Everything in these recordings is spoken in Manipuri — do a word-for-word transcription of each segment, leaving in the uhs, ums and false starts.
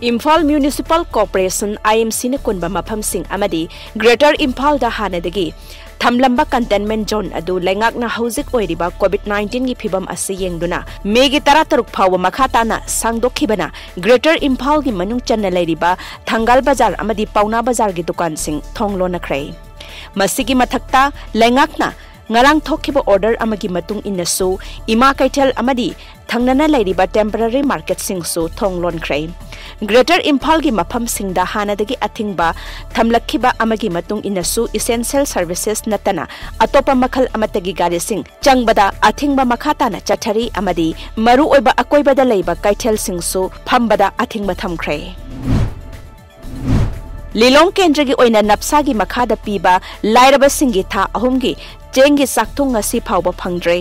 ꯏꯝꯐꯥꯜ ꯃ꯭ꯌꯨꯅꯤꯁꯤꯄꯥꯜ ꯀꯣꯔꯄꯣꯔꯦꯁꯟ, IMC ꯅ ꯀꯨꯟꯕ ꯃꯐꯝꯁꯤꯡ ꯑꯃꯗꯤ Greater ꯏꯝꯐꯥꯜꯗ ꯍꯥꯟꯅꯗꯒꯤ ꯊꯝꯂꯝꯕ containment zone ꯑꯗꯨ ꯂꯩꯉꯥꯛꯅ ꯍꯧꯖꯤꯛ ꯑꯣꯏꯔꯤꯕ COVID nineteen ꯒꯤ ꯐꯤꯕꯝ ꯑꯁꯤ ꯌꯦꯡꯗꯨꯅ May ꯒꯤ ꯇꯔꯥꯇꯔꯨꯛ ꯐꯥꯎꯕ ꯃꯈꯥ ꯇꯥꯅ ꯁꯥꯡꯗꯣꯛꯈꯤꯕꯅ Greater ꯏꯝꯐꯥꯜꯒꯤ ꯃꯅꯨꯡ ꯆꯟꯅ ꯂꯩꯔꯤꯕ ꯊꯪꯒꯥꯜ ꯕꯖꯥꯔ ꯑꯃꯗꯤ ꯄꯥꯎꯅꯥ ꯕꯖꯥꯔꯒꯤ ꯗꯨꯀꯥꯟꯁꯤꯡ ꯊꯣꯡ ꯂꯣꯟꯅꯈ꯭ꯔꯦ꯫ ꯃꯁꯤꯒꯤ ꯃꯊꯛꯇ ꯂꯩꯉꯥꯛꯅ ꯉꯔꯥꯡ ꯊꯣꯛꯈꯤꯕ order ꯑꯃꯒꯤ ꯃꯇꯨꯡ ꯏꯟꯅꯁꯨ ꯏꯃꯥ ꯀꯩꯊꯦꯜ ꯑꯃꯗꯤ ꯊꯪꯅꯅ ꯂꯩꯔꯤꯕ temporary market ꯁꯤꯡꯁꯨ ꯊꯣꯡ ꯂꯣꯟꯈ꯭ꯔꯦ꯫ Greater ꯏꯝꯐꯥꯜꯒꯤ ꯃꯐꯝꯁꯤꯡꯗ ꯍꯥꯟꯅꯗꯒꯤ ꯑꯊꯤꯡꯕ ꯊꯝꯂꯛꯈꯤꯕ ꯑꯃꯒꯤ ꯃꯇꯨꯡ ꯏꯟꯅꯁꯨ essential services ꯅꯠꯇꯅ ꯑꯇꯣꯞꯄ ꯃꯈꯜ ꯑꯃꯠꯇꯒꯤ ꯒꯥꯔꯤꯁꯤꯡ ꯆꯪꯕꯗ ꯑꯊꯤꯡꯕ ꯃꯈꯥ ꯇꯥꯅ ꯆꯠꯊꯔꯤ ꯑꯃꯗꯤ ꯃꯔꯨꯑꯣꯏꯕ ꯑꯀꯣꯏꯕꯗ ꯂꯩꯕ ꯀꯩꯊꯦꯜꯁꯤꯡꯁꯨ ꯐꯝꯕꯗ ꯑꯊꯤꯡꯕ ꯊꯝꯈ꯭ꯔꯦ꯫ ꯂꯤꯂꯣꯡ ꯀꯦꯟꯗ꯭ꯔꯒꯤ ꯑꯣꯏꯅ ꯅꯞꯁꯥꯒꯤ ꯃꯈꯥꯗ ꯄꯤꯕ ꯂꯥꯏꯔꯕꯁꯤꯡꯒꯤ ꯊꯥ ꯑꯍꯨꯝꯒꯤ ꯆꯦꯡꯒꯤ ꯆꯥꯛꯊꯨꯡ ꯉꯁꯤ ꯐꯥꯎꯕ ꯐꯪꯗ꯭ꯔꯦ꯫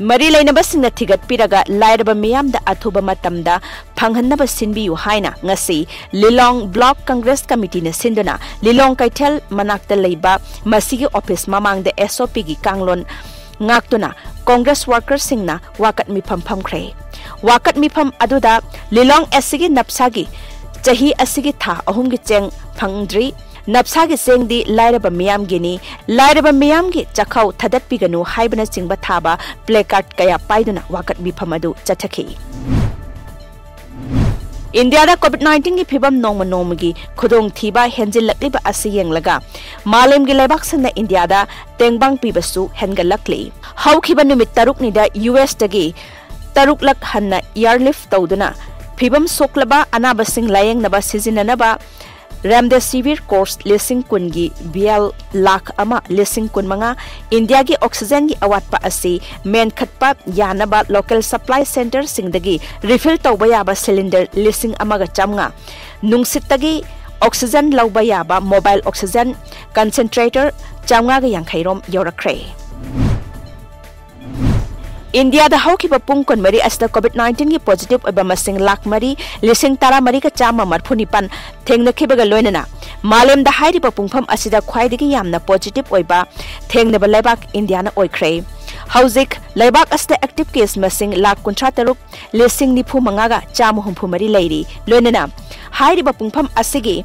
ꯃꯔꯤ ꯂꯩꯅꯕꯁꯤꯡꯅ ꯊꯤꯒꯠꯄꯤꯔꯒ ꯂꯥꯏꯔꯕ ꯃꯤꯌꯥꯝꯗ ꯑꯊꯨꯕ ꯃꯇꯝꯗ ꯐꯪꯍꯟꯅꯕ ꯁꯤꯟꯕꯤꯌꯨ ꯍꯥꯏꯅ ꯉꯁꯤ ꯂꯤꯂꯣꯡ Block Congress Committee ꯅ ꯁꯤꯟꯗꯨꯅ ꯂꯤꯂꯣꯡ ꯀꯩꯊꯦꯜ ꯃꯅꯥꯛꯇ ꯂꯩꯕ ꯃꯁꯤꯒꯤ office ꯃꯃꯥꯡꯗ SOP ꯒꯤ ꯀꯥꯡꯂꯣꯟ ꯉꯥꯛꯇꯨꯅ Congress worker ꯁꯤꯡꯅ ꯋꯥꯀꯠ ꯃꯤꯐꯝ ꯐꯝꯈ꯭ꯔꯦ꯫ ꯋꯥꯀꯠ ꯃꯤꯐꯝ ꯑꯗꯨꯗ ꯂꯤꯂꯣꯡ ꯑꯁꯤꯒꯤ ꯅꯞꯁꯥꯒꯤ ꯆꯍꯤ ꯑꯁꯤꯒꯤ ꯊꯥ ꯑꯍꯨꯝꯒꯤ ꯆꯦꯡ ꯐꯪꯗ꯭ꯔꯤ, ꯅꯞꯁꯥꯒꯤ ꯆꯦꯡꯗꯤ ꯂꯥꯏꯔꯕ ꯃꯤꯌꯥꯝꯒꯤꯅꯤ, ꯂꯥꯏꯔꯕ ꯃꯤꯌꯥꯝꯒꯤ ꯆꯥꯛꯈꯥꯎ ꯊꯥꯗꯠꯄꯤꯒꯅꯨ ꯍꯥꯏꯕꯅꯆꯤꯡꯕ ꯊꯥꯕ placard ꯀꯌꯥ ꯄꯥꯏꯗꯨꯅ ꯋꯥꯀꯠ ꯃꯤꯐꯝ ꯑꯗꯨ ꯆꯠꯊꯈꯤ꯫ ꯏꯟꯗꯤꯌꯥꯗ COVID nineteen ꯒꯤ ꯐꯤꯕꯝ ꯅꯣꯡꯃ ꯅꯣꯡꯃꯒꯤ ꯈꯨꯗꯣꯡꯊꯤꯕ ꯍꯦꯟꯖꯤꯜꯂꯛꯂꯤꯕ ꯑꯁꯤ ꯌꯦꯡꯂꯒ ꯃꯥꯂꯦꯝꯒꯤ ꯂꯩꯕꯥꯛꯁꯤꯡꯅ ꯏꯟꯗꯤꯌꯥꯗ ꯇꯦꯡꯕꯥꯡ ꯄꯤꯕꯁꯨ ꯍꯦꯟꯒꯠꯂꯛꯂꯤ꯫ ꯍꯧꯈꯤꯕ ꯅꯨꯃꯤꯠ ꯇꯔꯨꯛꯅꯤꯗ US ꯇꯒꯤ ꯇꯔꯨꯛꯂꯛ ꯍꯟꯅ airlift ꯇꯧꯗꯨꯅ ꯐꯤꯕꯝ ꯁꯣꯛꯂꯕ ꯑꯅꯥꯕꯁꯤꯡ ꯂꯥꯌꯦꯡꯅꯕ ꯁꯤꯖꯤꯟꯅꯅꯕ Remdesivir course ꯂꯤꯁꯤꯡ ꯀꯨꯟꯒꯤ vial ꯂꯥꯈ ꯑꯃ ꯂꯤꯁꯤꯡ ꯀꯨꯟꯃꯉꯥ, ꯏꯟꯗꯤꯌꯥꯒꯤ oxygen ꯒꯤ ꯑꯋꯥꯠꯄ ꯑꯁꯤ ꯃꯦꯟꯈꯠꯄ ꯌꯥꯅꯕ local supply centre ꯁꯤꯡꯗꯒꯤ refill ꯇꯧꯕ ꯌꯥꯕ cylinder ꯂꯤꯁꯤꯡ ꯑꯃꯒ ꯆꯥꯝꯃꯉꯥ, ꯅꯨꯡꯁꯤꯠꯇꯒꯤ oxygen ꯂꯧꯕ ꯌꯥꯕ mobile oxygen concentrator ꯆꯥꯝꯃꯉꯥꯒ ꯌꯥꯡꯈꯩ ꯔꯣꯝ ꯌꯧꯔꯛꯈ꯭ꯔꯦ꯫ ꯏꯟꯗꯤꯌꯥꯗ ꯍꯧꯈꯤꯕ ꯄꯨꯡ ꯀꯨꯟꯃꯔꯤ ꯑꯁꯤꯗ COVID nineteen ꯒꯤ positive ꯑꯣꯏꯕ ꯃꯁꯤꯡ ꯂꯥꯈ ꯃꯔꯤ, ꯂꯤꯁꯤꯡ ꯇꯔꯥꯃꯔꯤꯒ ꯆꯥꯝꯃ ꯃꯔꯤꯐꯨ ꯅꯤꯄꯥꯟ ꯊꯦꯡꯅꯈꯤꯕꯒ ꯂꯣꯏꯅꯅ ꯃꯥꯂꯦꯝꯗ ꯍꯥꯏꯔꯤꯕ ꯄꯨꯡꯐꯝ ꯑꯁꯤꯗ ꯈ꯭ꯋꯥꯏꯗꯒꯤ ꯌꯥꯝꯅ positive ꯑꯣꯏꯕ ꯊꯦꯡꯅꯕ ꯂꯩꯕꯥꯛ ꯏꯟꯗꯤꯌꯥꯅ ꯑꯣꯏꯈ꯭ꯔꯦ꯫ ꯍꯧꯖꯤꯛ ꯂꯩꯕꯥꯛ ꯑꯁꯤꯗ active case ꯃꯁꯤꯡ ꯂꯥꯈ ꯀꯨꯟꯊ꯭ꯔꯥ ꯇꯔꯨꯛ, ꯂꯤꯁꯤꯡ ꯅꯤꯐꯨ ꯃꯉꯥꯒ ꯆꯥꯝꯃ ꯍꯨꯝꯐꯨ ꯃꯔꯤ ꯂꯩꯔꯤ꯫ ꯂꯣꯏꯅꯅ ꯍꯥꯏꯔꯤꯕ ꯄꯨꯡꯐꯝ ꯑꯁꯤꯒꯤ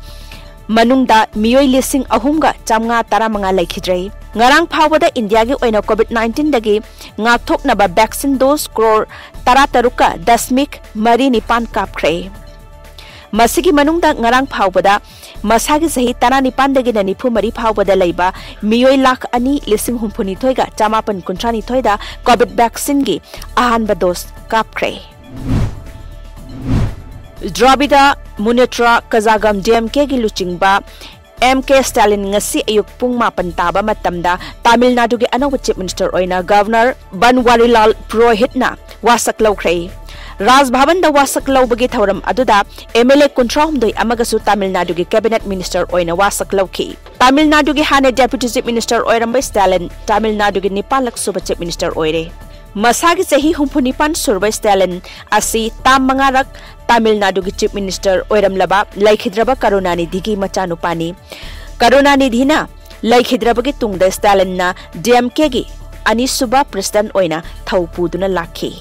ꯃꯅꯨꯡꯗ ꯃꯤꯑꯣꯏ ꯂꯤꯁꯤꯡ ꯑꯍꯨꯝꯒ ꯆꯥꯝꯃꯉꯥ ꯇꯔꯥꯃꯉꯥ ꯂꯩꯈꯤꯗ꯭ꯔꯦ꯫ ꯉꯔꯥꯡ ꯐꯥꯎꯕꯗ ꯏꯟꯗꯤꯌꯥꯒꯤ ꯑꯣꯏꯅ COVID nineteen ꯗꯒꯤ ꯉꯥꯛꯊꯣꯛꯅꯕ vaccine dose ꯀ꯭ꯔꯣꯔ ꯇꯔꯥꯇꯔꯨꯛꯀ ꯗꯁꯃꯤꯛ ꯃꯔꯤ ꯅꯤꯄꯥꯟ ꯀꯥꯞꯈ꯭ꯔꯦ꯫ ꯃꯁꯤꯒꯤ ꯃꯅꯨꯡꯗ ꯉꯔꯥꯡ ꯐꯥꯎꯕꯗ ꯃꯁꯥꯒꯤ ꯆꯍꯤ ꯇꯔꯥꯅꯤꯄꯥꯟꯗꯒꯤꯅ ꯅꯤꯐꯨ ꯃꯔꯤ ꯐꯥꯎꯕꯗ ꯂꯩꯕ ꯃꯤꯑꯣꯏ ꯂꯥꯈ ꯑꯅꯤ ꯂꯤꯁꯤꯡ ꯍꯨꯝꯐꯨꯅꯤꯊꯣꯏꯒ ꯆꯥꯃꯥꯄꯟ ꯀꯨꯟꯊ꯭ꯔꯥꯅꯤꯊꯣꯏꯗ COVID vaccine ꯒꯤ ꯑꯍꯥꯟꯕ dose ꯀꯥꯞꯈ꯭ꯔꯦ꯫ Dravid ꯃꯨꯅꯦꯇ꯭ꯔꯥ ꯀꯖꯥꯒꯝ, D M K ꯒꯤ ꯂꯨꯆꯤꯡꯕ M K Stalin ꯉꯁꯤ ꯑꯌꯨꯛ ꯄꯨꯡ ꯃꯥꯄꯟ ꯇꯥꯕ ꯃꯇꯝꯗ ꯇꯥꯃꯤꯜ ꯅꯥꯗꯨꯒꯤ ꯑꯅꯧꯕ Chief Minister ꯑꯣꯏꯅ Governor ꯕꯟꯋꯥꯔꯤꯂꯥꯜ ꯄꯨꯔꯣꯍꯤꯠꯅ ꯋꯥꯁꯛ ꯂꯧꯈ꯭ꯔꯦ꯫ ꯔꯥꯖ ꯚꯕꯟꯗ ꯋꯥꯁꯛ ꯂꯧꯕꯒꯤ ꯊꯧꯔꯝ ꯑꯗꯨꯗ M L A ꯀꯨꯟꯊ꯭ꯔꯥꯍꯨꯝꯗꯣꯏ ꯑꯃꯒꯁꯨ ꯇꯥꯃꯤꯜ ꯅꯥꯗꯨꯒꯤ Cabinet Minister ꯑꯣꯏꯅ ꯋꯥꯁꯛ ꯂꯧꯈꯤ꯫ ꯇꯥꯃꯤꯜ ꯅꯥꯗꯨꯒꯤ ꯍꯥꯟꯅ Deputy Chief Minister ꯑꯣꯏꯔꯝꯕ ꯁ꯭ꯇꯥꯂꯤꯟ ꯇꯥꯃꯤꯜ ꯅꯥꯗꯨꯒꯤ ꯅꯤꯄꯥꯜꯂꯛ ꯁꯨꯕ Chief Minister ꯑꯣꯏꯔꯦ꯫ ꯃꯁꯥꯒꯤ ꯆꯍꯤ ꯍꯨꯝꯐꯨ ꯅꯤꯄꯥꯟ ꯁꯨꯔꯕ ꯁ꯭ꯇꯥꯂꯤꯟ ꯑꯁꯤ ꯇꯥꯝ ꯃꯉꯥꯔꯛ ꯇꯥꯃꯤꯜ ꯅꯥꯗꯨꯒꯤ Chief Minister ꯑꯣꯏꯔꯝꯂꯕ ꯂꯩꯈꯤꯗ꯭ꯔꯕ ꯀꯔꯨꯅꯥꯅꯤꯙꯤꯒꯤ ꯃꯆꯥꯅꯨꯄꯥꯅꯤ꯫ ꯀꯔꯨꯅꯥꯅꯤꯙꯤꯅ ꯂꯩꯈꯤꯗ꯭ꯔꯕꯒꯤ ꯇꯨꯡꯗ ꯁ꯭ꯇꯥꯂꯤꯟꯅ D M K ꯒꯤ ꯑꯅꯤꯁꯨꯕ President ꯑꯣꯏꯅ ꯊꯧ ꯄꯨꯗꯨꯅ ꯂꯥꯛꯈꯤ꯫